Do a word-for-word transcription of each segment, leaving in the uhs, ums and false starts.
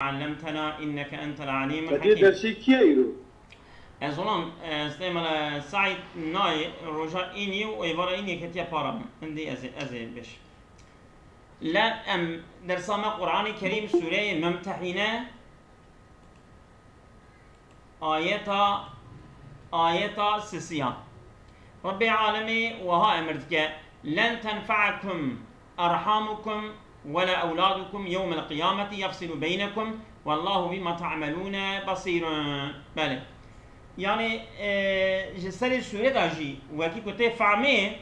علمتنا إنك أنت العليم Fetî الحكيم. Dersî kî ye îro? Ez olam, e, Süleyman, e, Saîd nayê roja înî û êvara înî ketiye para min. Hindî ez ê, ez ê bêj. Le em dersa me Qur'anê Kerîm, Sûreyê Mumtehîne, ayeta, ayeta sisiya. Rebbê Alemê wiha emir dike, "Len tenfe'ekum erhamukum wela ewladukum yewmel qiyameti yefsilu beynekum, wallahu bima ta'melune basîrun." Belê. Yanî, e, ji serê sûrê de jî wekî ku tê fehmê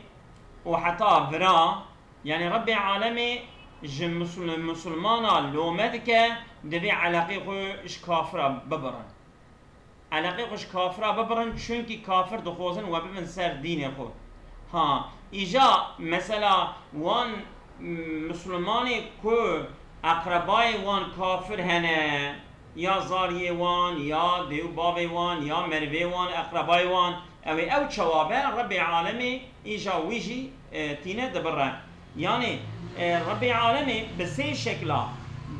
û heta vira, yanî Rebbê Alemê ji musul-, musulmana lome dike, divê eleqê xwe ji kafira bibirin. Eleqê xwe ji kafira bibirin, çunkî kafir dixwazin we bibin ser dînê xwe. Ha, îja mesela wan, m, misilmanê ku eqrebayê wan kafir hene, ya zariyê wan, ya dê û bavê wan, ya merivê wan, eqrebayê wan, ew ê ew çawa be, Rebbê Alemê îja wî jî, e, tîne dibire. Yanî, e, Rebbê Alemê bi sê şekla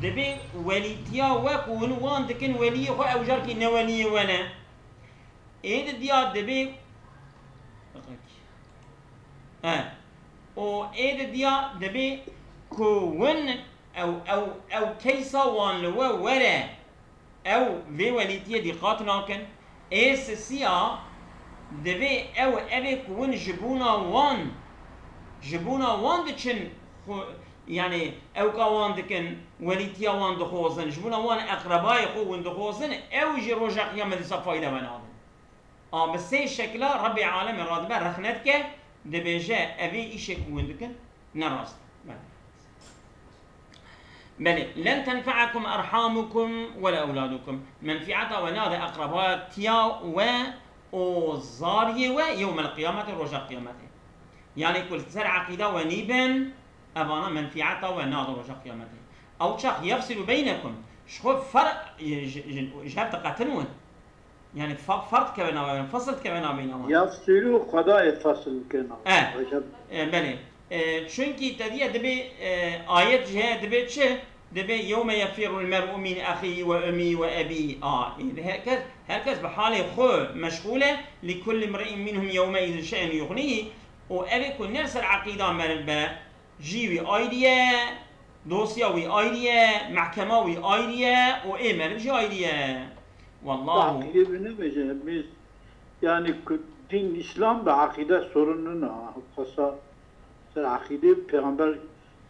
dibê welîtiya we ku hûn wan dikin weliyê xwe, ew carkî ne weliyê we ne. Ê di diya dibê, e, û ê di diya dibê ku hûn ew, ew, ew keysa wan li we were. Ew vê welîtiyê dîqat nakin. Ê sisiya divê ew evê ku hûn ji bûna wan, ji bûna wan diçin xwe, yanî ewka wan dikin, welîtiya wan dixwazin, ji bûna wan eqrebayê xwe hûn dixwazin, ew jî roja qiyametê dîsa fayda we nadin. A bi sê şekila Rebbê Alemê radibe rexne dike, dibêje, evê îşê ku hûn dikin ne rast e. Belê. Belê, "Len tenfe'ekum erhamukum wela ewladukum." Menfieta we nade eqrebatiya we û zariyê we yewmel qiyamete, roja qiyametê. Yanî ku li ser eqîda we nîbin, evana menfieta we nade roja qiyametê. Ew çax yefsilu beynekum, ji xwe fer-, ji, ji, ji hev diqetin win. Yanî fa-, ferq dikeve nava wan, fesil dikeve navbeyna wan. Yefsîlû, Xwedayê fesil dike nava. E, Recep. E, belê. E, çunkî te diye dibê, e, ayet jî heye, dibê çi? Dibê, "Yewme yefirrul mer'u min ehî ve ummî ve ebî." A, e, herkes, herkes bi halê xwe meşxûl e. "Li kulli mri'in minhum yewme izin şey'un yuxnî." Û evê ku ne li ser eqîda meriv be, Cî wî ayrî ye, dosya wî ayrî ye, mehkema wî ayrî ye û ê meriv jî ayrî ye. Wallahu. Tahkîrê bi nebêje, biz, yani ku din Îslam bi eqîde sorun nina. Qasa ser eqîdê Pêxember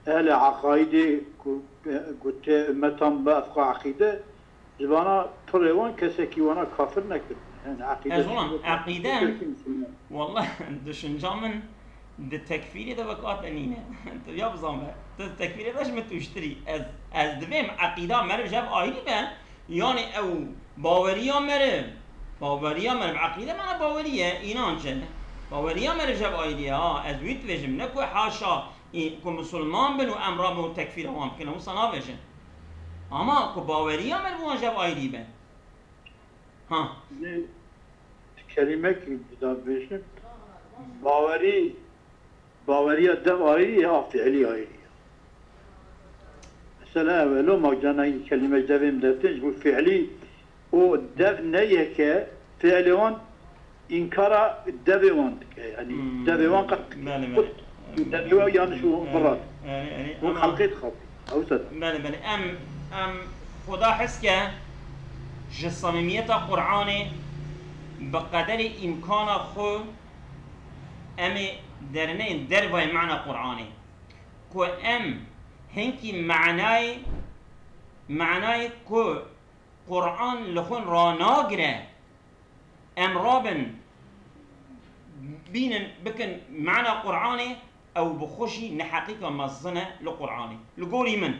ehlê eqaîdê ku gotiye ummetan bi efqa eqîde, Ji vana pirê wan kesekî wana kafir nekir. Yani eqîde. Ez olam, eqîde, wallah, düşünca min di tekfîrê de wek ate nîne. Tu ya bizan be. Tu di tekfîrê de ji min tûştirî. Ez, ez divêm eqîda meriv ji hev ayrî be. Yani ew baweriya meriv. Baweriya meriv. Eqîde mana baweriye, înanc e. Baweriya meriv ji hev ayrî ye. Ha, ez wî dibêjim. Ne ku haşa Ê, ku misilman bin û em rabin û tekfîra wan bikin, ew wisa nabêjin. Ama ku baweriya me li wan ji hev ayrî be. Ha. Di kelimekî da bêjin, bawerî, baweriya dev ayrî ye, a fiilî ayrî ye. Mesela ev elo ma cana kelîme devê min de tê, ji bo fiilî û dev ne yek e, fiilê wan înkara devê wan dike. Yani Hmm. devê wan qet Belê, belê. devê wan yanlış û Belê, birat. belê, belê. Hûn Ama xelqê dixapî. Ew ser. Belê, belê. Em, em Xuda hes ke ji samîmiyeta Qur'anê bi qederê îmkana xwe em ê derineyên dervayê mana Qur'anê. Ku em hinkî manayê, manayê ku Qur'an li xwe ranagire, em rabin bînin bikin mana Qur'anê, ew bi xwe jî neheqîka mezin e li Qur'anê. Li gorî min,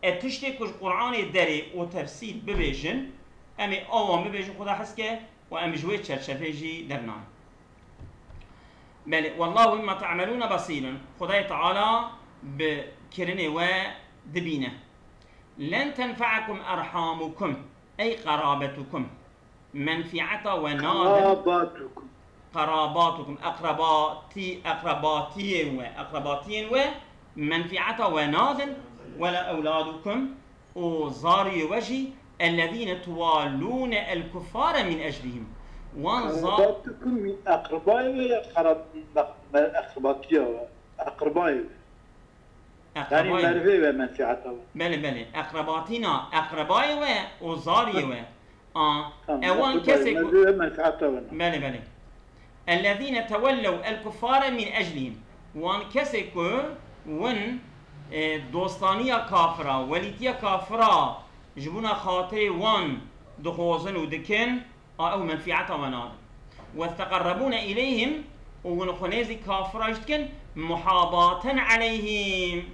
e tiştê ku ji Qur'anê derê û tefsîr bibêjin, em ê awan bibêjin Xuda hes ke û em ji wê çerçevê jî dernayên. Belê, wallahu bima ta'melûne basîrun. Xwedayê Teala bi kirinê we dibîne. Len tenfe'ekum erhamukum, ey qerabetukum. Menfi'eta we nadin. Qerabatukum. Qerabatukum, eqrebatî-, eqrebatiyên we, eqrebatiyên we menfi'eta we nadin, wela ewladukum, û zariyê we jî, ellezîne tuwallûne el-kuffare min eclihim. Wan za- Qerabatukum min eqrebayê we ya qerab-, me-, me-, eqrebatiya we. Eqrebayê we. Yanî Eqrebayê. merivê we, menfîeta we. Belê, belê. Eqrebatîna eqrebayê we û zariyê we. A, Tamam, ewan eqrebayê, kesê ku merivê we, menfîeta we ne. Belê, belê. Ellezîne tewellew el-kuffare min eclihim. Wan kesê ku win, e, dostaniya kafira, welîtiya kafira ji bona xatirê wan dixwazin û dikin, a ew menfîeta we nadin. Westeqerrebûne îleyhim, û win xwe nêzî kafira jî dikin, muhabaten eleyhim.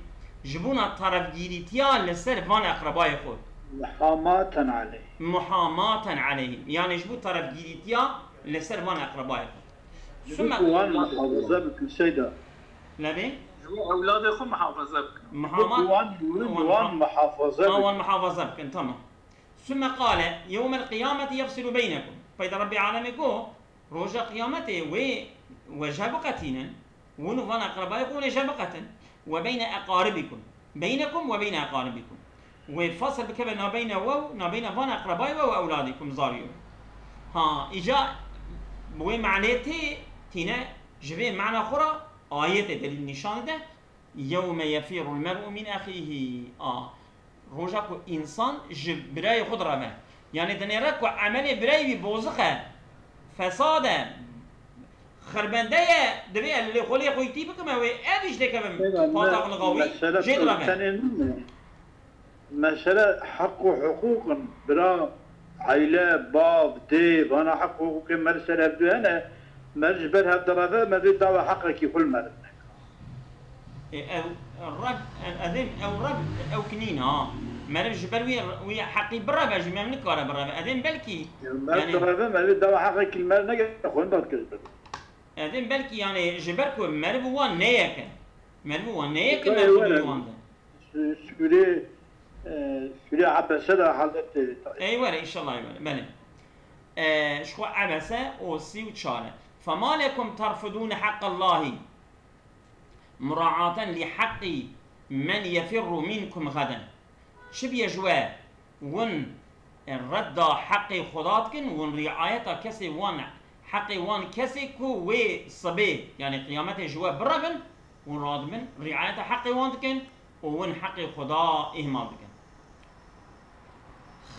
Ji bona terefgîrîtiya li ser van eqrebayê xwe. Muhamaten eleyhim. Muhamaten eleyhim. Yanî ji bo terefgîrîtiya li ser van eqrebayê xwe. Ji bo ku wan muhafaza bikin, Seyda. Lebê? Ji bo ewladê xwe muhafaza bikin. Ji bo ku wan, wan muhafaza Ha, wan bikin. muhafaza bikin, tamam. Sümme qale, yewmel qiyameti yefsilu beynekum. Peyda Rabbê Alemê got, roja qiyametê wê we ji hev biqetînin, win û van eqrebayê xwe wê ji hev biqetin. Ve beyne eqaribikum. Beynekum ve beyne eqaribikum. Wê fasl bikeve nabeyne we û nabeyne van eqrebayê we û ewladîkum, zariyê we. Ha, îca bi wê manê tê, tîne ji vê mana xwe re ayetê delîl nîşan dide. Yewme yefîrul mer'u min exîhî. A, roja ku însan ji birayê xwe direve. Yanî dinêre ku emelê birayê wî bozix e, fesad e, xirbende ye, divê ez li xwe lê xwîtî bikime wê ev jî dêkevim Seyda, me-, pataxlixa wî mesele jê direve. tenê nîne. Mesele heq û hiqûq in. Bira, eyle, bav, dê, vana heq û hiqûqê me li ser hevdu hene. Me ji ber hev direve, me vê dawa heqekî xwe li meriv neke. Ê, ew rev, ev, evên ew rev, ew kinîn ha. Meriv ji ber wî, wî heqî bireve jî mem nikare bireve. Evên belkî, Yanî me yanî, direve, me vê dawa heqekî li meriv neke, xwe nidadikir ji ber. Evên belkî, yanî, ji ber ku meriv wan neyeke. Meriv wan neyeke, Were, meriv were. wan de. Sû-, sûrê, e, sûrê Ebese de halet, e, Ey were, înşallah ey were. Belê. E, ji xwe Ebese û sî û çar e. Fema lekum terfudûne heqqallahî muraaten li heqqî men yefirru minkum xeden. Çi biye ji we win redda heqê Xuda dikin, win riayeta kesê wan, heqê wan kesê ku wê sibê, yanî qiyametê ji we birevin, win radibin, riayeta heqê wan dikin û win heqê Xuda îhmal dikin.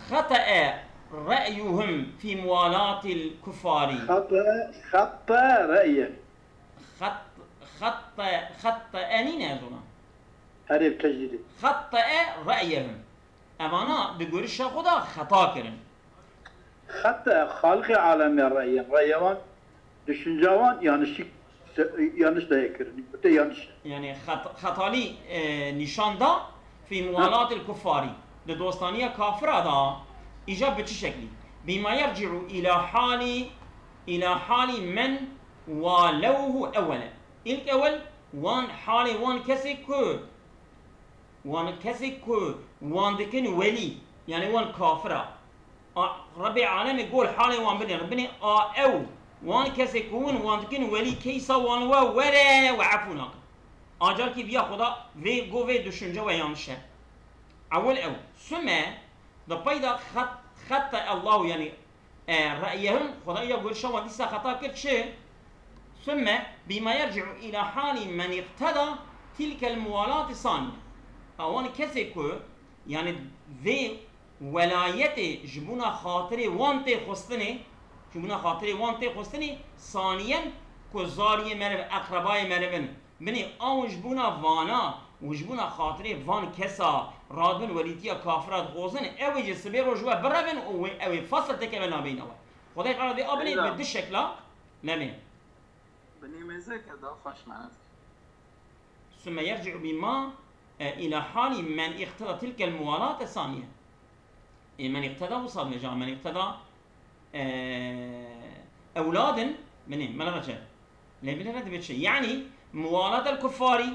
Xete'e re'yuhum fî muwalatil kuffarî. Xete, xete re'ye. Xet-, xette, xette enîne ez ona. Herê bi tecdîdê. Xette e re'yehum. Evana di görüşa xwe de xeta kirin. Xete xalqê alemê re'yen. Re'ye wan, düşünce wan yanlışlık, yanlış da kirin. Bu da yanlış. Yani xet-, xetalî, e, nîşan da fî muwalatil kuffarî. Di dostaniya kafira da îca bi çi şeklî? Bîma yerci'u ila halî, ila halî men walewhu ewwele. İlk ewel wan halê wan kesê ku, wan kesê ku wan dikin welî, yani wan kafira. A, Rebê alemê gol halê wan binêrin. Binê a ew, wan kesê ku win wan dikin welî keysa wan we were we efû nakin. Acarkî viya xwe da vê go vê düşünce we yanlış e. Ewil ew. Süme, di peyda xet-, xette Allahu, yani, e, re'yehum, Xwedayê ya görüşa wan dîsa xeta kir çi? Sümme bîma yerci'u ila halî men iqteda tilkel muwalati saniye. Awan kesê ku, yani, vê welayetê ji bona xatirê wan tê xwestinê, ji bona xatirê wan tê xwestinê, saniyen ku zariyê meriv, eqrebayê merivin, binê aw ji bona vana û ji bona xatirê van kesa radibin welîtiya kafira dixwazin, ew ê ji sibê roj we birevin û wê, ew ê fasl têkeve nabeyna we. Xwedê Teala vê abinê bi du şekla, nemê. Binê mêzeke da xweş menet. Sümme yerci'u bîma, e, ila halî men iqteda tilkel muwalate saniye. Ê men iqteda wisa dibêje, men iqteda, e, ewladin, binê, mele reçe. Lê binê re dibe çi? Yani, muwalatel kuffarî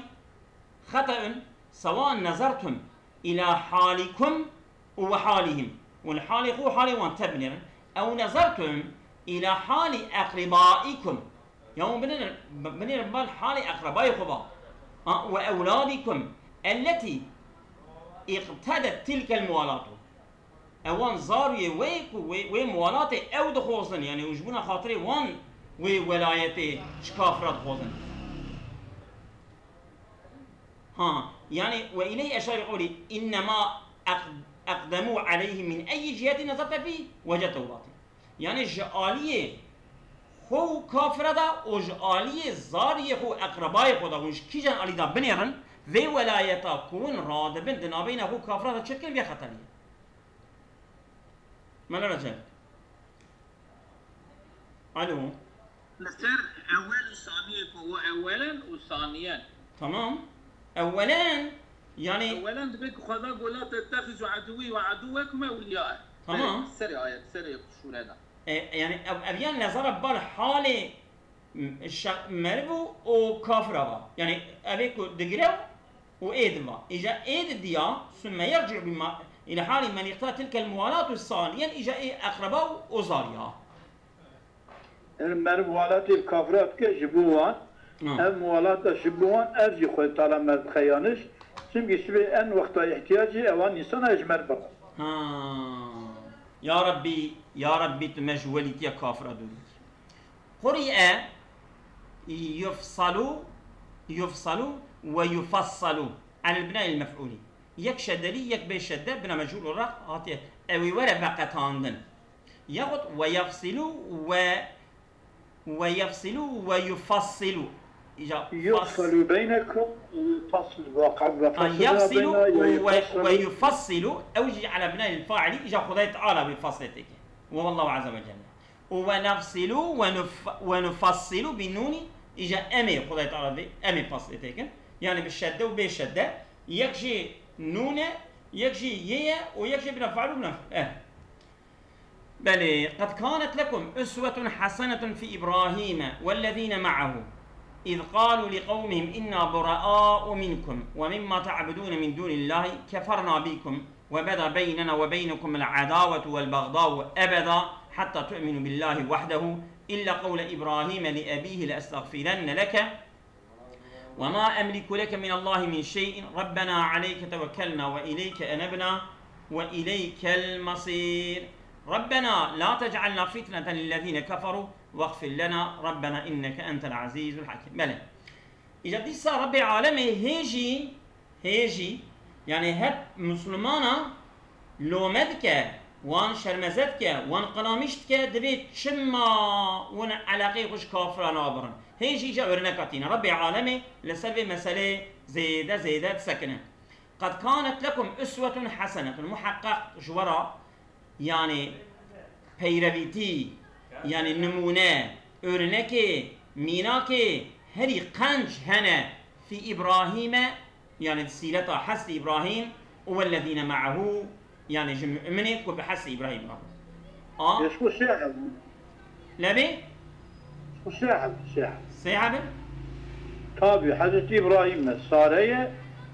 xete'un, sewa nezertum ila halikum û halihim. Win halê xwe û halê wan te binêrin. Ew nezertum ila hali eqribaikum. Ya hûn binêrin, binêrin bal halê eqrebayê xwe ba. A, we ewladîkum elleti اقتضت تلك الموالاة. Ewan zariyê wê ku wê, wê muwalatê ew dixwazin, yani û ji bona xatirê wan wê welayetê ji kafira dixwazin. Ha, yani وإليه أشار بقوله إنما أق-، أقدموا عليه من أي جهة نظرت فيه وجدته باطلا. Yani ji aliyê xwe û kafira de û ji aliyê zariyê xwe û eqrebayê xwe de hûn ji kîjan alî de binêrin, vê welayeta ku hûn radibin di navbeyna xwe û kafira de çêdikin vê xeterî ye. Mela Recep. Alo. Li ser ewel û saniyê ku û ewelen û saniyen. Tamam. Ewelen, yani Ewelen dibe ku Xweda got, "La tettexizu aduwî ve aduwekum ewliya." Tamam. Serê, serê ayet, serê sûre de. E, yani ev, ev yan nezara bal halê m-, şe-, meriv û, û kafira va. Yani evê ku digire û ê diva. Îja ê di diya, sümme yerci'u bima, ila hali men iqta tilkel muwalat û saniyen, îja ê eqreba û, û zariya. Ev meriv muwalatê bi kafira dike ji bo wan. Ha. Ev muwalata ji bo wan, ev jî Xwedê Teala meriv dixe yaniş. Çimkî sibê en wexta îhtiyacê ewan însana ji meriv bixe. Ha. Ya Rabbî, ya Rabbî tu me ji welîtiya kafira dûr bikî. Quri'e yufsalu, yufsalu ve yufassalu. Anil bina'il mef'ulî. Yek şeddelî, yek bê şedde, bina mecûl olarak hatiye. Ew ê were veqetandin. Yaxud ve yefsilu ve, ve yefsilu ve yufassilu. Îca fas- Yufsalu beynekum, fasl, ve qad ve Ha, fasla yefsilu beyna, ve, ve yufassalu. Yufassilu, ew jî ala bina'il fa'ilî, îca Xwedayê Teala wê faslê têke. Ve vallahu azze ve celle. Û ve nefsilu ve nuf-, ve nufassilu bi nûnî, îja em ê Xwedayê Teala vê, em ê faslê têkin. Yani bi şedde û bê şedde. Yek jî nûn e, yek jî yê ye û yek jî bina fe'lû bina fe-, eh. Belê, قد كانت لكم أسوة حسنة في إبراهيم والذين معه إذ قالوا لقومهم إنا براء منكم ومما تعبدون من دون الله كفرنا بكم وبدا بيننا وبينكم العداوة والبغضاء أبدا حتى تؤمنوا بالله وحده إلا قول إبراهيم لأبيه لأستغفرن لك وما أملك لك من الله من شيء ربنا عليك توكلنا وإليك أنبنا وإليك المصير ربنا لا تجعلنا فتنة للذين كفروا واغفر لنا ربنا إنك أنت العزيز الحكيم. Belê. Îca dîsa Rebbê Alemê hê jî Hê jî, yani her Musulmana lome dike, wan şermeze dike, wan qilamîş dike, divê çima wan eleqeyê xwe ji kafira nabirin. Hê jî îca örneka tîne. Rebbê Alemê li ser vê meselê zêde zêde disekine. قد كانت لكم أسوة حسنة. Muheqeq ji we re Yani peyrevîtî, yani nimûne, örnekê, mînakê herî qenc hene fî Îbrahîme, yani di sîreta Hezretî Îbrahîm û wellezîne me'ehû, yani ji mu'minê ku bi Hezretî Îbrahîm re bû. A? Eşku sê hebûn. Lebê? Eşku sê hebûn, sê hebûn. Sê hebin? Tabi, Hezretî Îbrahîm e, Sare ye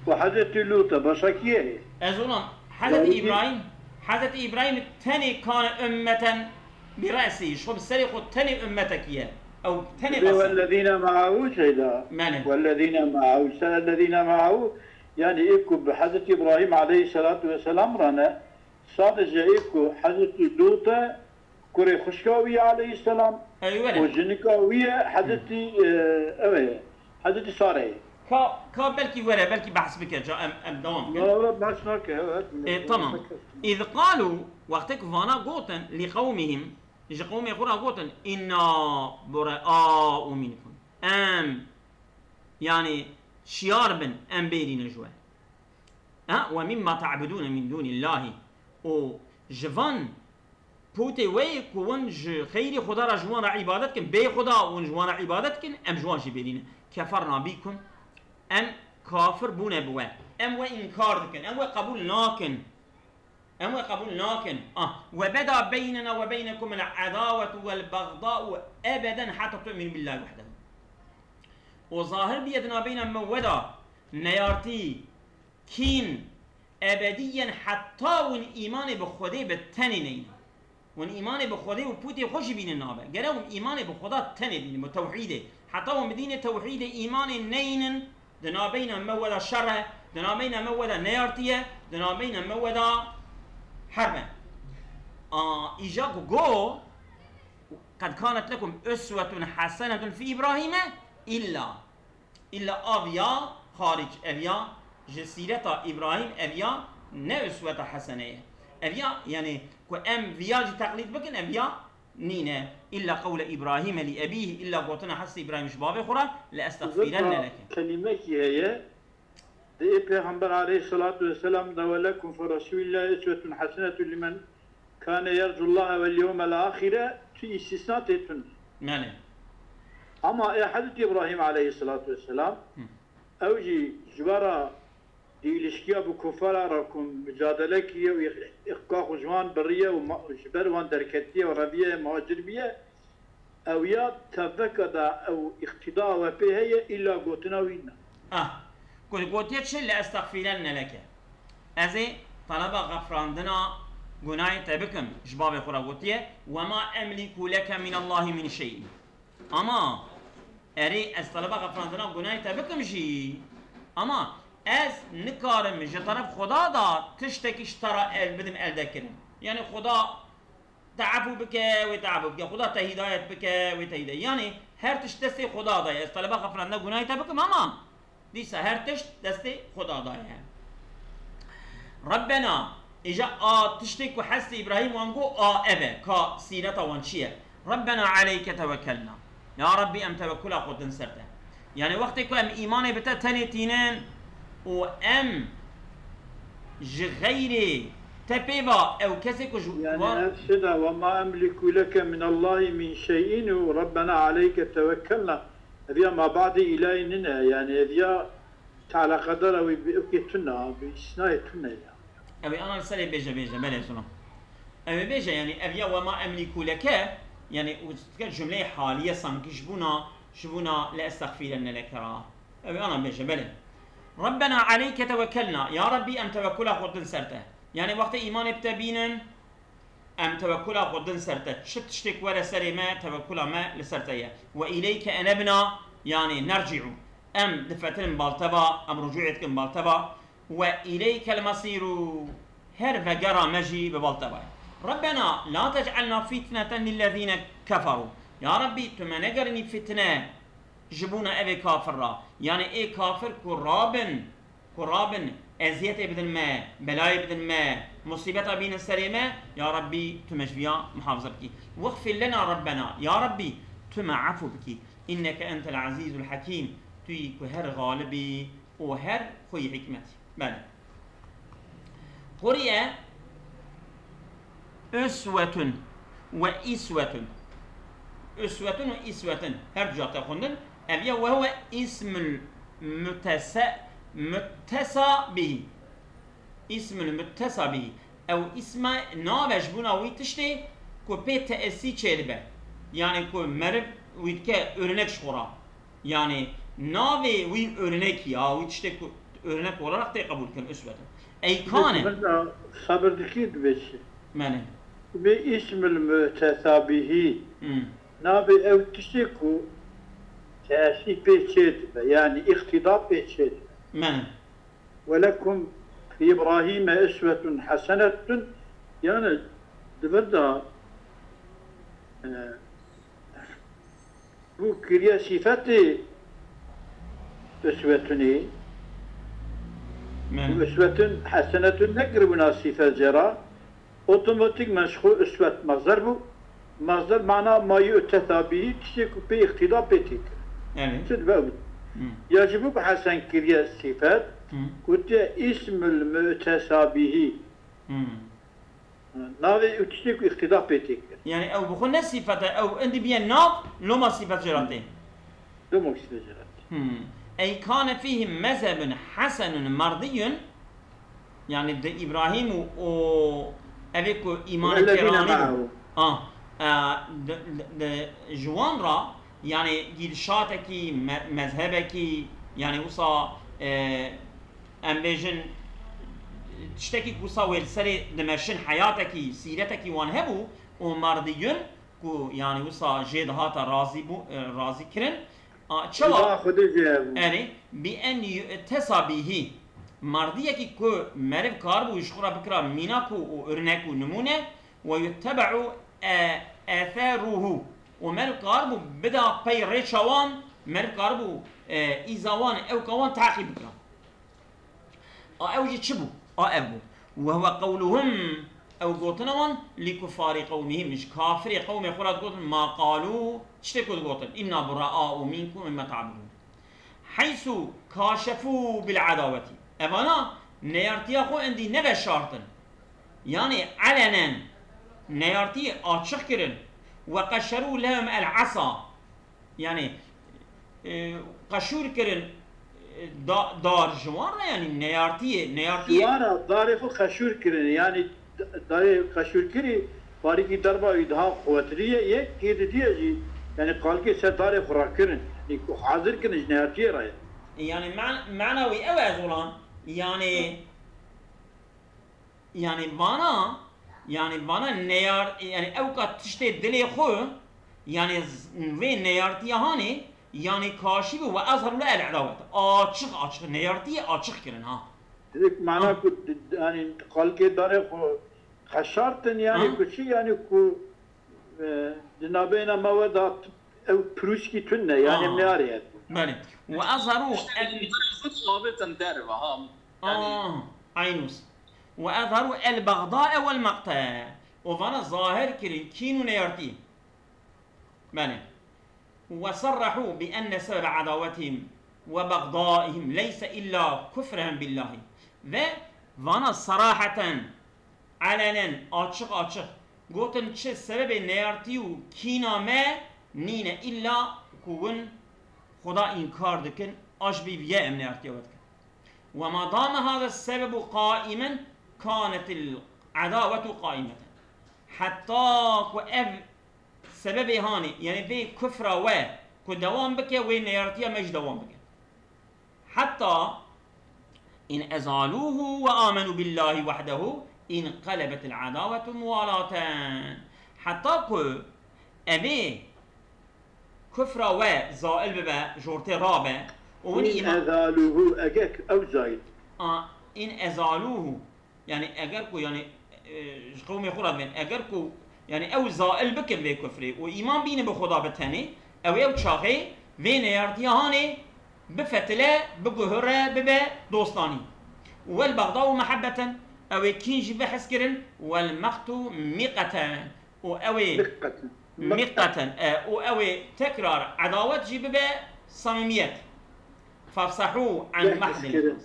û Hezretî Lût e, başka kî ye? Ez olam, Hezretî Yani Îbrahîm, Hezretî Îbrahîm tenê kane ümmeten bi re'sî, ji xwe bi serê xwe tenê ümmetekî ye. Ew tenê Ve bes e. Wellezîne me'ehû şeyda. Mele. Wellezîne me'ehû, se ellezîne me'ehû, yani ê ku bi Hezretî Îbrahîm aleyhisselatu vesselam re ne, sadece ê ku Hezretî Lût e, kurê xwişka wî ye aleyhisselam. Ew were. Û jinika wî ye Hezretî, e, ew e, Hezretî Sareyê. Ka, ka belkî were, belkî behs bike, ca em, em dewam bikin. Na, were behs nake, evet. E, tamam. Îz qalû, wextê ku vana gotin, li qewmihim, ji qewmê xwe re gotin, inna bure'a'u minkum. Em, yani, şiyar bin, em bêrîne ji we. Ha, ve mimma ta'budûne min dûnillâhi. Û ji van pûtê we yê ku hûn ji xeyrî Xuda re ji wan re îbadet kin, bê Xuda hûn ji wan re îbadet kin, em ji wan jî bêrîne. Keferna bîkum, em kafir bûne bi we. Em we înkar dikin, em we qebûl nakin. Em we qebûl nakin. Ah, ve beda beynena ve beynekum el-edâvetu vel-begdâ'u ebeden hatta tu'minu billâhi wehdehu. Û zahir bîye di nabeyna me we de neyartî, kîn, ebedîyen heta hûn îmanê bi Xwedê bi tenê neynin. Hûn îmanê bi Xwedê û pûtê xwe jî bînin nabe. Gere hûn îmanê bi Xweda tenê bînin, bi tewhîdê. Heta hûn bi dînê tewhîdê îmanê neynin, di nabeyna me we de şer e, Di navbeyna me we de neyartiye, di navbeyna me we de herb e. A, îja ku go, "Qed kanet lekum uswetun hasenetun fî Îbrahîme", îlla, îlla av ya xaric, ev ya ji sîreta Îbrahîm, ev ya ne usweta hesene ye. Ev ya, yanî ku em viya jî teqlîd bikin, ev ya nîne. "Îlla qewle Îbrahîme lî ebîhî", îlla gotina Hezretî Îbrahîm ji bavê xwe re, "Le estexfîrenne leke." Kelimekî heye, di ê Pêxember aleyhisselatu vesselam de, "Ve lekum fi Resulillah uswetun hasenetun limen kane yercullaha vel yevmel ahire", tu îstisna tê tun. Belê. Ama ê Hezretî Îbrahîm aleyhisselatu vesselam, Hı. ew jî ji we re di îlişkiya bi kufara re ku micadele kiriye û îq-, îqqa xwe ji wan biriye û ma-, ji ber wan derketiye û reviye muhacir biye, ew ya teveka de ew îqtîda we pê heye, îlla gotina wî ne. Ah, ku gotiye çi? "Le estexfîrenne leke." Ez ê teleba xefrandina gunahê te bikim, ji bavê xwe re gotiye, "Ve ma emlîku leke minallahî min şey'î." Ama erê ez teleba xefrandina gunahê te bikim jî, ama ez nikarim ji teref Xuda da tiştekî ji te re el bidim eldekirin. Yanî Xuda te efû bike, wê te efû bike. Xuda te hîdayet bike, wê te hîdayet. Yanî her tişt destê Xuda da ye. Ez teleba xefrandina gunahê te bikim ama dîsa her tişt destê Xuda da ye. Rebbena, îja a tiştê ku Hezretî Îbrahîm wan got, a ev e, ka sîreta wan çi ye? "Rebbena aleyke tewekelna." Ya Rebbî, em tewekkula xwe din ser te. Yanî wextê ku em îmanê bi te tenê tînin û em ji xeyrê te pê va, ew kesê ku ji Yanî wan ev şida, "Ve ma emliku leke minallahî min şey'în" û "Rebbena aleyke tewekelna", ev ya mabadê îlahî nine, yanî ev ya tealaqedara wî bi ewkê tune, bi îsnayê tune ya. Ew ê ana li serê bêje, bêje, belê suna. Ew ê bêje, yanî ev ya "Ve ma emliku leke", yanî û dike cumleyê haliye, sankî ji bona, ji bona "Le estexfîrenne leke" ra. Ew ê ana bêje, belê. "Rebbena aleyke tewekelna", ya Rebbî, em tewekkula xwe din ser te. Yanî wextê îmanê bi te bînin, em tewekkula xwe din ser te. Çi tiştêk were serê me, tewekkula me li ser te ye. "Ve îleyke enebna", yanî nerci'u. Em difetinin bal te va, em ricûê dikin bal te va. "Ve îleykel mesîru", her vegera me jî bi bal te va ye. "Rebbena la tec'alna fitneten lillezîne keferû." Ya Rebbî, tu me negerinî fitne ji bona evê kafir ra. Yanî ê kafir ku rabin, ku rabin, eziyetê bidin me, belayê bidin me, musîbeta bînin serê me, ya Rebbî, tu me ji viya muhafaza bikî. "Wexfir lena Rebbena", ya Rebbî, tu me efû bikî. "Inneke entel azîzul hekîm", tu yî ku her xalib î û her xweyî hikmet î. Belê. Quriye uswetun ve iswetun. Uswetun ve iswetun. Her du cihate xwendin. Ev ya ve huve ismul mutese-, muttesa bihî. Ismul muttesa bihî. Ew îsma nave ji bona wî tiştê ku pê teessî çêdibe. Yanî ku meriv wî dike örnek ji xwe re. Yanî navê wî örnekî ya, wî tiştê ku örnek olarak tê qebûl kirin, uswetun. Ey kane. Mesela sabir dikî dibê çi? Mene. Bi ismil mütesabihi. Hmm. Navê ew tiştê ku teessî pê çêdibe, yanî îqtîda pê çêdibe. Mene. Ve lekum fi Îbrahîme uswetun hasenetun, yanî di vir de, e, bû kiriye sîfetê uswetunê. Mene. Uswetun hasenetun nekiribûna sîfet jê re. Otomatîkmen ji xwe uswet masdar bû. Masdar mana ma yu'tesa bihî, tiştê ku pê îqtîda pê tê kirin. Evet. Çi dibe ew? Hmm. Ya ji bo ku hesen kiriye sîfet, Hmm. gotiye îsmul mu'tesa bihî. Hmm. Navê û tiştê ku îqtîda pê tê kirin. Yani ew bi xwe ne sîfet e, ew indi biye nav, loma sîfet jê re tê. Loma sîfet jê re tê. Hmm. Ey kane fîhî mezhebun hasenun mardiyun, yani di Îbrahîm û, û evê ku îmanê pê Wellezîne ranî bû. Me'ehu. Ah, e, di, di, di, ji wan re, yani gîdişatekî, me-, mezhebekî, yani wisa, e, em bêjin, tiştekî ku wisa wê li serê dimeşin, heyatekî, sîretekî wan hebû û mardiyun ku, yani wisa jê dihata razî bû, e, razî kirin. A, çawa? Rida Xwedê jê hebû. Erê, bi en yu'tesa bihî. Mardiyekî ku meriv karibû ji xwe re bikira mînak û, û örnek û nimûne, we yuttebe'u, e, etheruhu. Û meriv karibû bida pey rêça wan, meriv karibû, e, îza wan, ewka wan teqîb bikira. A ew jî çi bû? A ev bû. Ve huve qewluhum, ew gotina wan, li kuffarî qewmihim, ji kafirê qewmê xwe re digotin, ma qalû, tiştê ku digotin, inna bura'a'u minkum mimma ta'budun. Heysu kaşefû bil adawetî. Evana neyartiya xwe endî neveşartin. Yanî elenen neyartiyê açiq kirin. Ve qeşerû lehum el esa. Yanî, e, qeşûr kirin, e, da-, dar ji wan re, yanî neyartiyê, neyartiyê. Ji wan re darê xwe qeşûr kirin. Yanî da-, darê qeşûrkirî parîkî derba wî daha quwetlî ye, yek kê didiye jî, yanî qalkê ser darê xwe rakirin. Yanî ku hazir kirin ji neyartiyê re ye. Yanî man-, mana wî ew e zolan. Yanî, yanî vana, yanî vana neyar-, yanî ewka tiştê dilê xwe, yanî z-, vê neyartiya hanê, yanî kaşî bû ve ezheru le el edawet. Açiq, açiq, neyartiyê açiq kirin ha. Dik mana Ha. ku d-, d-, yanî qalkê darê xwe xeşartin, yanî Ha. ku çi, yanî ku, e, di navbeyna me we de ew pirûskî tune, yanî Ha. neyarê ye. Belê. Ve ezheru el Xwe diabetin derve, ha. Yanî Ah, aynus. Ve ezheru el bagdae vel maqte. Û vana zahir kirin kîn û neyartî. Belê. Ve serrehu bi enne sebebe adawetihim ve bagdaihim leyse illa kufrehum billahi. Ve vana saraheten, elenen, açiq açiq gotin, çi sebebê neyartî û kîna me nîne, illa ku win Xuda înkar dikin, aş bî viye em neyartiya we dikin. Ve ma dame hada sebebu qaimen kanetil adawetu qaimeten. Heta ku ev sebebê hanê, yanî vê kufra we ku dewam bike, wê neyartiya me jî dewam bike. Heta in ezaluhu ve amenu billahi wahdehu inqelebetil adawetu muwalaten. Heta ku evê kufra we zail bibe, jortê rabe, û win În îman ezaluhu, eger ew zail. A, in ezaluhu. Yanî eger ku, yanî, e, ji qewmê xwe re dibên, eger ku, yanî ew zail bikin vê kufrê û îman bînin bi Xuda bi tenê, ew ê ew çaxê vê neyartiya hanê bifetile, biguhire, bibe dostanî. Wel bagda û mehebbeten, ew ê kîn jî bibe hezkirin, wel maqtu miqeten, û ew ê Miqeten. miqeten, e, û ew ê tekrar edawet jî bibe samimiyet. Fefsehû an Beh mahdil hezkirin.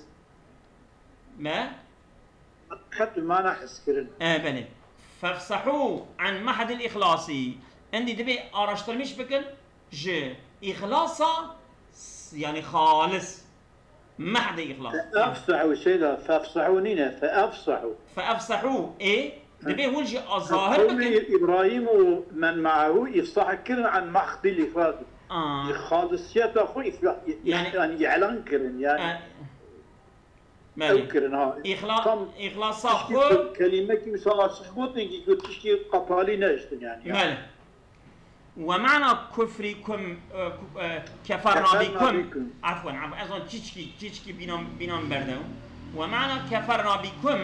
Me? Qet bi mana hezkirin. E, belê. Fefsehû an mahdil îxlasî. Endî divê araştirmiş bikin ji îxlasa, s-, yanî xalis. Mahdê îxlas. Feefsehû, seyda, fefsehû nîne, feefsehû. Feefsehû, ê, divê hûn jî a zahir Qewmê bikin. Îbrahîm û men me'ehû îfsah kirin an mahdil îxlas. Aa. Xalisiyeta xwe îfla-, îf-, Yanî, yanî îlan kirin, yanî. E, Belê. Ew kirin ha. Îxla-, Tam îxlasa tişkî xwe ku kelimekî wisa açiq gotin ki ku tişkî qapalî nehiştin yani. Belê. Ve mana kufrikum, e, ku-, e, keferna Keferna bikum. bikum. Afwen, afwen. Ez on çiçkî, çiçkî bînan, bînan berde. Ve mana keferna bikum,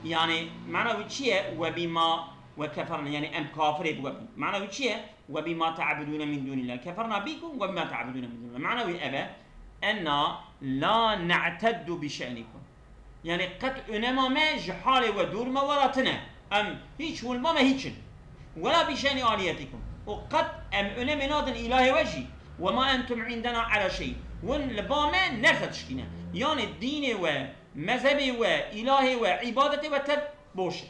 yani mana wî çi ye? Ve bima, ve keferna, yani em kafirê bi we bin. Mana wî çi ye? Ve bima ta'budûne min dûnillah. Keferna bîkum ve bima ta'budûne min dûnillah. Mana wî ev e, enna la ne'teddu bi şe'nikum. Yani qet önema me ji halê we, duruma we re tine. Em hiç, hûn ba me hiç in. Wela bi şe'ni aliyetikum. Û qet em önemê nadin îlahê we jî. Ve ma entum indena ala şey. Hûn li ba me nerse tişkîne. Yani dînê we, mezhebê we, îlahê we, îbadetê we tev boş e.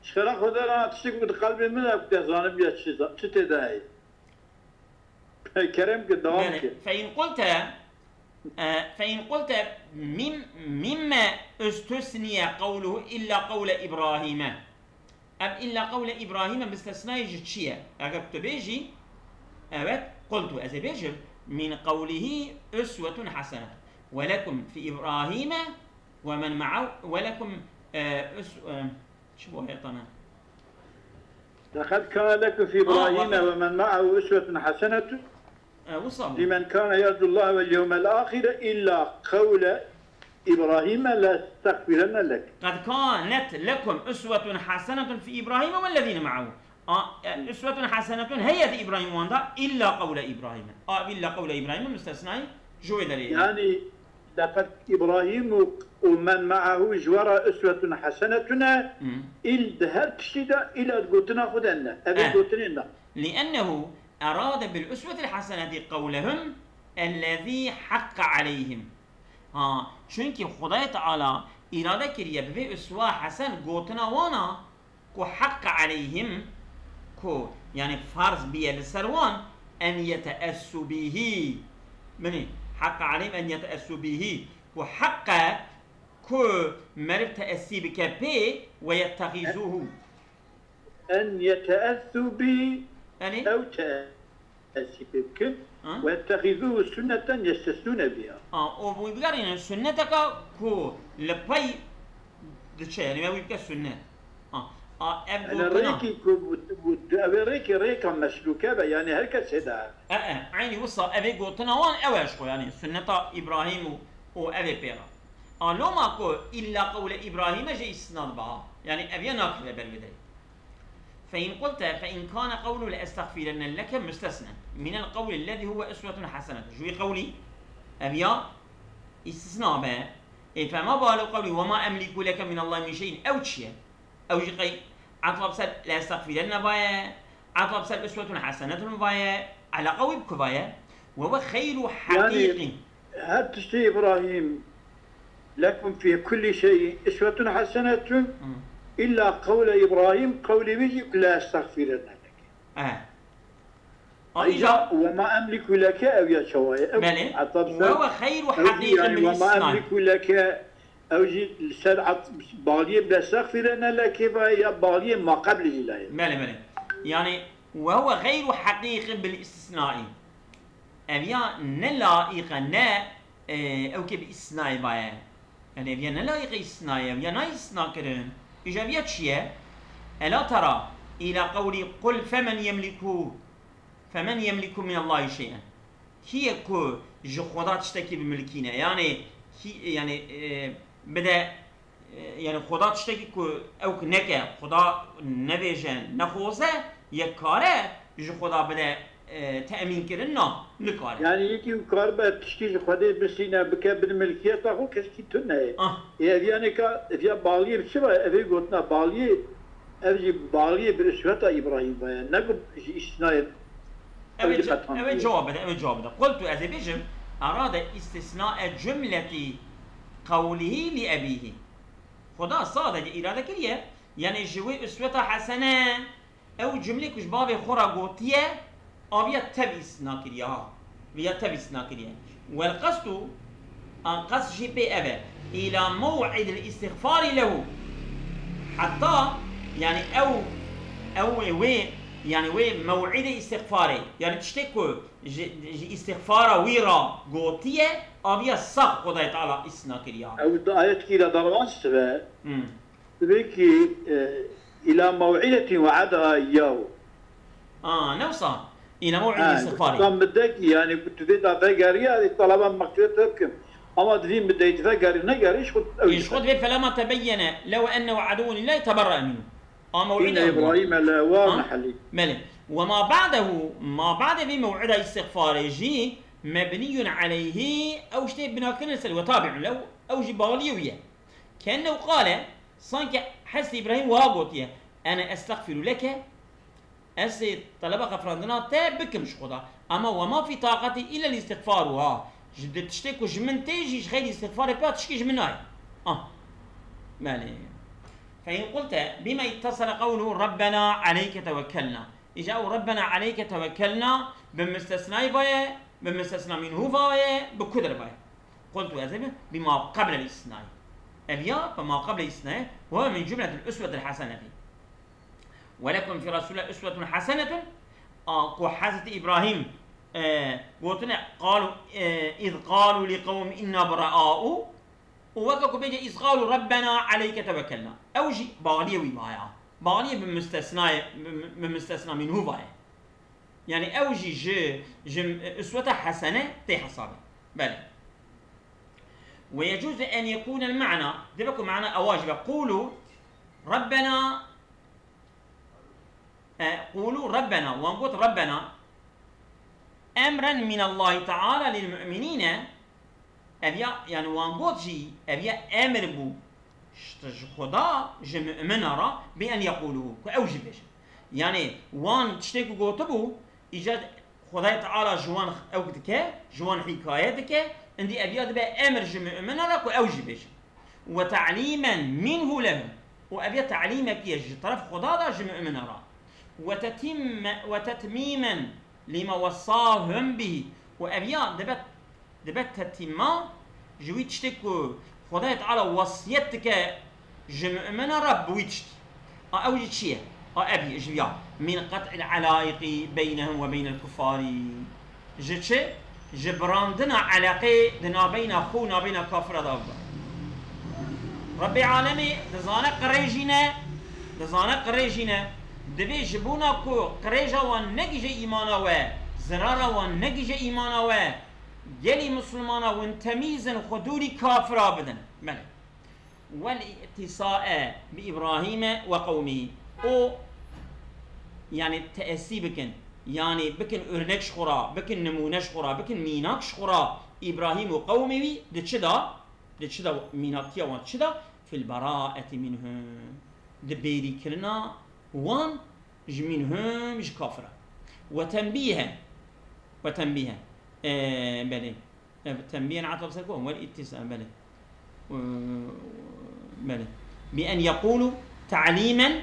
Ji xêra Xwedê re tiştek min di qelbê min de, ez zanim ya çi, çi tê de heye. Kerem ki, dewam Belê. ki. Fe in qulte, e, fe in qulte mim-, mimme üstüsniye qewluhu illa qewle İbrahim'e. Ev illa qewle İbrahim'e müstesnayê ji çi ye? Eger tu bêjî, evet, qultu, ez ê bêjim, min qewlihi uswetun hasenetun. Ve lekum fi İbrahim'e ve men ma'ahu, ve lekum, e, us-, e, Çi bu ayetana? لقد كان لكم في Aa, إبراهيم waqt. ومن معه أسوة حسنة E, wisa bû. لمن كان يرجو الله واليوم الآخر إلا قول إبراهيم لأستغفرن لك. قد كانت لكم أسوة حسنة في إبراهيم والذين معه. A, e, uswetun hasenetun heye di Îbrahîm wan da, illa qewle Îbrahîm. A, illa qewle Îbrahîm müstesnayî ji wê derê. Yani, لقد إبراهيم و, ومن معه ji we re uswetun hasenetun e, îl di her tiştî de îla di gotina xwe de ne. Ev ê Eh. gotinên de. لأنه أراد بالأسوة الحسنة قولهم الذي حق عليهم. Ha, çunkî Xwedayê Teala îrade kiriye bi vê uswa hesen gotina wana ku heqe aleyhim, ku, yani, farz biye li ser wan, en yeteessu bihî. Binî, heqe aleyhim en yeteessu bihî. Ku heqe ku meriv teessî bike pê, ve yettexîzûhû. En yeteessu bî Yani, ew teessî pê bikin. Ha? Ve ettexîzûhû sunneten yestesnûne biha. A, û wî bigerînin sunneteka ku li pey diçe, yani me wî bike sunnet. A, a, ev Yani gotina. rêkî ku bu, bu, ev ê rêkî rêka meslûke be, yani her kesê de. E, e, eynî wisa ev ê gotina wan ew e ji xwe, yani sunneta Îbrahîm û, û ev ê pê re. A, loma ku illa qewle Îbrahîm e jê îstisna dibe ha. Yani ev ya nakeve ber wê derê. فإن قلت فإن كان قوله لأستغفرن لك مستثنى من القول الذي هو أسوة حسنة. Ji wî qewlî, ev ya îstisna be. Ê, فما بال قوله وما أملك لك من الله من شيء. Ew çi ye? Ew jî qey etfa bi ser لأستغفرن vaye, etfa bi ser أسوة حسنة vaye, eleqa wî bi ku vaye? وهو خير حقيق. Her tiştî Îbrahîm, lekum fî kullî şeyîn uswetun hasenetun, illa qewle Îbrahîm, qewlê wî jî ku la estexfîrenne leke. Eh. Ayrıca ve ma emliku leke ev ya çawa ye? Ev Belê. heta bi Ve ser huve xeyru ew jî haqiqin yani bil ve ma istisna. Emliku leke ew jî li ser at-, baliyê bi estexfîrenne leke ve ya baliyê ma qeblî jî la ye. Belê, belê. Yani, ve huve xeyru haqiqin bil istisnai. Ev ya ne laiqe, ne, e, ew ke bi istisnayê baye. Yani ev ya ne laiqe istisnayê, ev ya nayê istisna kirin. Îja ev ya çi ye? Ela tera ila qewlî qul femen yemliku, femen yemliku min Allahi şey'en. Kî ye ku ji Xweda tiştekî bi milkî ne? Yani, kî, yani, e, bide E, yani Xweda tiştekî ku ew ki neke, Xweda nebêje, nexwaze, yek kare ji Xweda bide, e, te'mîn kirin, na, nikare. Yani yekî û karibe tiştî ji Xwedê bistîne bike bin milkiyeta xwe, keşkî tune ye. Ah. Ê, ev yanê ka, ev ya baliyê bi çi ve? Ev ê gotina baliyê, ev jî baliyê bi usweta Îbrahîm ve ye. Ne ku ji îstinayê Ew ê ew jî ce-, qetan ew ê diye. cewab bide, ew ê cewab bide. Qultu, ez ê bêjim, erade îstisnae cumleti qewlihî li ebîhî. Xweda sadece îrade kiriye, yani ji wê usweta hesene, ew cumlê ku ji bavê xwe re gotiye, aviya tev îstisna kiriye ha. Viya tev îstisna kiriye. Wel qestu, an qest jî pê ev e. Îla mew'idil îstixfarî lehu. Heta, yani ew, ew wê, yani wê mew'idê îstixfarê. Yani tiştê ku ji, ji îstixfara wî re gotiye, aviya sax Xwedayê Teala îstisna kiriye ha. Ew di ayetkî de dervan sibe. Hmm. Divê ki, e, ila mew'idetin we'adaha iyyahu. Aa, ne wisa? Îla mew'idê Ha, îstixfarê. tam bidekî, yani ku tu vê da vegeriya, ez talaba mexfireta te bikim. Ama divî bideyî tu vegerî, negerî, ji xwe ew Îş xwe divê felema tebeyyene lew ennehu aduwwun lillahi teberra minhu. A mew'ide Îne ew. Îbrahîme le wa Ha? mehellî. Belê. Ve ma ba'dehu, ma ba'de vî mew'ida îstixfarê jî mebniyun aleyhî, ew ştê bina kirin ser we tabi'un lew, ew jî baliyê wî ye. Kenne qale, sanki Hezreti Îbrahîm wiha gotiye, ene estexfiru leke, ez ê teleba xefirandina te bikim ji Xweda. Ama we ma fî taqetî îlla lîstixfaru ha. Ji di tiştê ku ji min tê jî ji xeyrî îstixfarê pê tişkî ji min nayê. Ah. Belê. Fe in qulte bîme ittasele qewluhu Rabbena aleyke tewekkelna. Îja ew Rabbena aleyke tewekkelna bi mistesnayî vaye, bi mistesna mînhû vaye, bi kudir vaye. Qultu ez ê bi, bîma qeblel îstisnayî. Ev ya bi ma qeblel îstisnayî, we min cumletil uswetil hesenetî. Welekum fî Resûlillah uswetun hesenetun, a, ku Hezretî Îbrahîm, e, gotine, qalu, e, iz qalu li qewm inna buraa'u, û weke ku bêje, iz qalu Rabbena aleyke tewekkelna. Ew jî baliyê wî maya. Baliyê bi mistesnayê, bi, bi mistesna mînhû vaye. Yani ew jî ji, ji usweta hesene tê hesabê. Belê. ويجوز أن يكون المعنى، dibe ku mana ewa jî be, قولوا ربنا، e, قولوا ربنا، wan got ربنا، أمرا من الله تعالى للمؤمنين، ev ya, yani wan got jî, ev ya emir bû, ji, ji Xuda, ji mumina re, بأن يقولوا، ku ew jî bêjin. Yani wan tiştê ku gotibû, îca Xwedayê Teala ji wan ew dike, ji wan hîkaye dike, îndî ev ya dibe emir ji mumina re ku ew jî bêjin. وتعليما منه لهم. Û ev ya telîmekî ye ji teref Xweda de ji mumina re. وتتم-، وتتميما لما وصاهم به. Û ev ya dibe, dibe tetîma ji wî tiştê ku Xwedayê Teala wesiyet dike ji mumina re bi wî tiştî. A ew jî çi ye? A ev ji ya. من قطع العلائق بينهم وبين الكفار. Ji çi? Ji birandina eleqê di nabeyna xwe û nabeyna kafira de bibe. Rebbê Alemê dizane qirêjî ne, dizane qirêjî ne. Divê ji bona ku qirêja wan negihîje îmana we, zirara wan negihîje îmana we, gelî misilmana wintemîzin xwe dûrî kafira bidin. Belê. والاعتصاء بإبراهيم وقومه. Û, yani, teessî bikin. Yani, bikin örnek ji xwe re, bikin nimûne ji xwe re, bikin mînak ji xwe re. Îbrahîm û qewmê wî di çi de? Di çi de, mînaktiya wan çi de? في البراءة منهم. Di bêrîkirina wan ji, منهم, ji kafira. وتنبيها. وتنبيها. E, belê. E, tenbîhen etafa ser ku, wal îtîsa, belê. E, belê. بأن يقولوا تعليما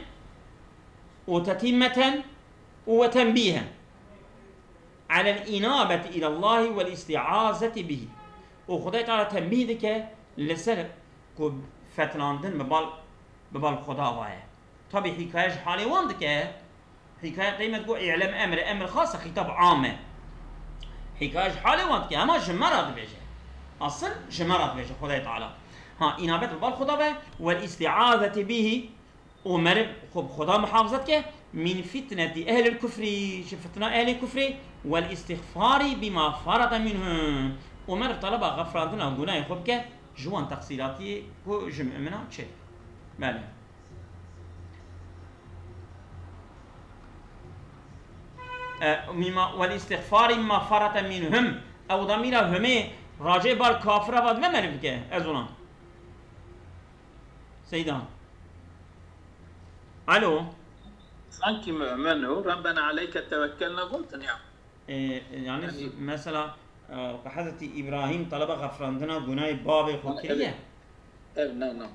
وتتمة وتنبيها على الإنابة إلى الله والاستعاذة به. Û Xwedayê Teala tenbîh dike li ser ku fetnandin bi bal, bi bal Xweda ve ye. Tabî hîkaye ji halê wan dike. Hîkaye qeymet ku îlem emr e, emr xas e, xîtab am e. Hîkaye ji halê wan dike, hema ji me re dibêje. Asil ji me re dibêje Xwedayê Teala. Ha, înabet bi bal Xweda be, wal îstîazeti bihî, û meriv xwe bi Xweda muhafizet ke, min fitneti ehlil kufrî, ji fitna ehlê kufrê, wal îstixfarî bima farete minhum. Û meriv taleba xefrandina gunahê xwe bike, ji wan teqsîratiyê ku ji mumina çê. Belê. E, mîma, wal îstixfarî mîma farete minhum. Ew damîra humê racê bar kafira va dibe meriv bike. Ez ona. Seyda. Alo. Sanki mu'min û Rabbena aleyke tewekkelna gotin ya. E, yani, yani, mesela, e, Hezretî Îbrahîm taleba xefrandina gunahê bavê xwe kiriye? Ev, ev, na, na.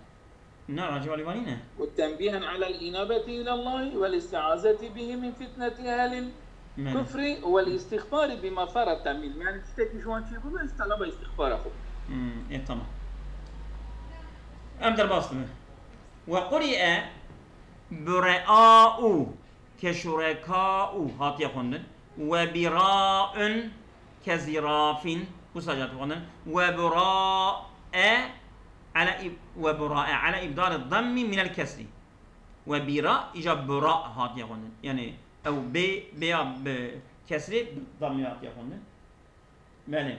Na, racî walî vanî ne? وتنبيها على الإنابة إلى الله والاستعاذة به من فتنة أهل الكفر والاستغفار بما فرط منه. Yani tiştekî ji wan çêbû, ez taleba îstixfara xwe. Hmm, e, tamam. Em derbas dibe. وقرئ برآء ke şurekâ'u hatiye xwendin. Ve birâ'un ke zirafin, wisa jî hatiye xwendin. Ve burâ'e ala ib-, ve burâ'e ala ibdalid dammi minel kesri. Ve bira, îca bura hatiye xwendin. Yani ew bê, bêya bi kesrê, bi dammê hatiye xwendin. Belê.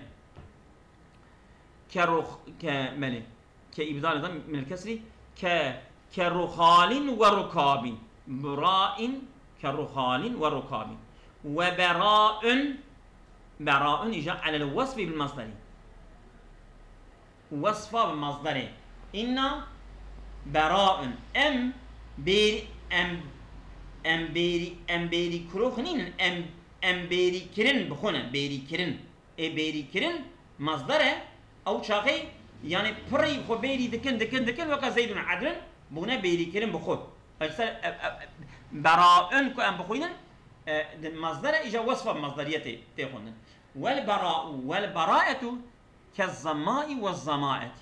Ke ruh-, ke, belê. Ke îbdalê de minel kesrî, ke, ke ruhalin ve rukabin. Burain, ke ruhalin ve rukabin. Ve beraun, beraun îja alel wesfi bil masderi. Wesfa bi masderê. Inna beraun. Em bêrî, em, em bêrî, em bêrî kirox nînin, em, em bêrî kirin bi xwe ne, bêrî kirin. Ê bêrî kirin masder e, ew çaxê, yani pirî xwe bêrî dikin, dikin, dikin, weke Zeydun Edrin bûne bêrî kirin bi xwe. Ji ser, e, e, beraun ku em bixwînin, e, di masder e, îja wesfa masderiyetê tê xwendin. Wel berau, wel beraetu, ke zemai we zemaeti.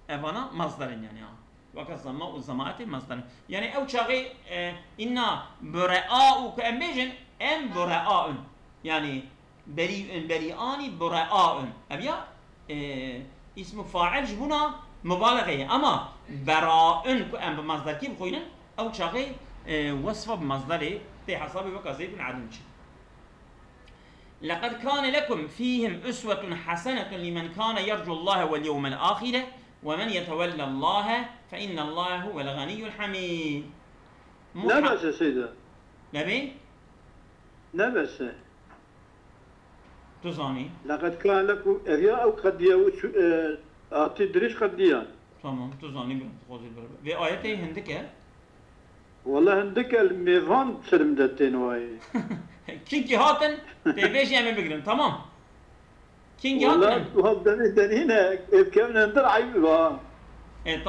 Evana masder in yani, ha. Weke zema û zemaetê masder in. Yani ew çaxê, e, inna bureau ku em bêjin, em bureaun. Yani beriun, berianî, bureaun. Ev ya, e, îsmu fail ji bona mubalexê ye. Ama beraun ku em bi masderkî bixwînin, ew çaxê, e, wesfa bi masderê tê hesabê weke Zeydun Edin çi. لقد كان لكم فيهم أسوة حسنة لمن كان يرجو الله واليوم الآخر ومن يتول الله فإن الله هو الغني الحميد. Ne bes e Seyda. Lebê? Ne bes e. Tu zanî? لقد كان لكم, ev ya ew qediya û çu-, e, hatî dirêj qediya. Tamam, tu zanî, birim, tu xwazî birim. Vê ayetê hindik e. Wala hindik el mêvan sirim de tên wayê. Kînkî hatin, tê vê jî em ê bigirin, tamam. Kînkî hatin. Wala em. Tu hal denê denî ne, ev kevin hindir eyb ba. E,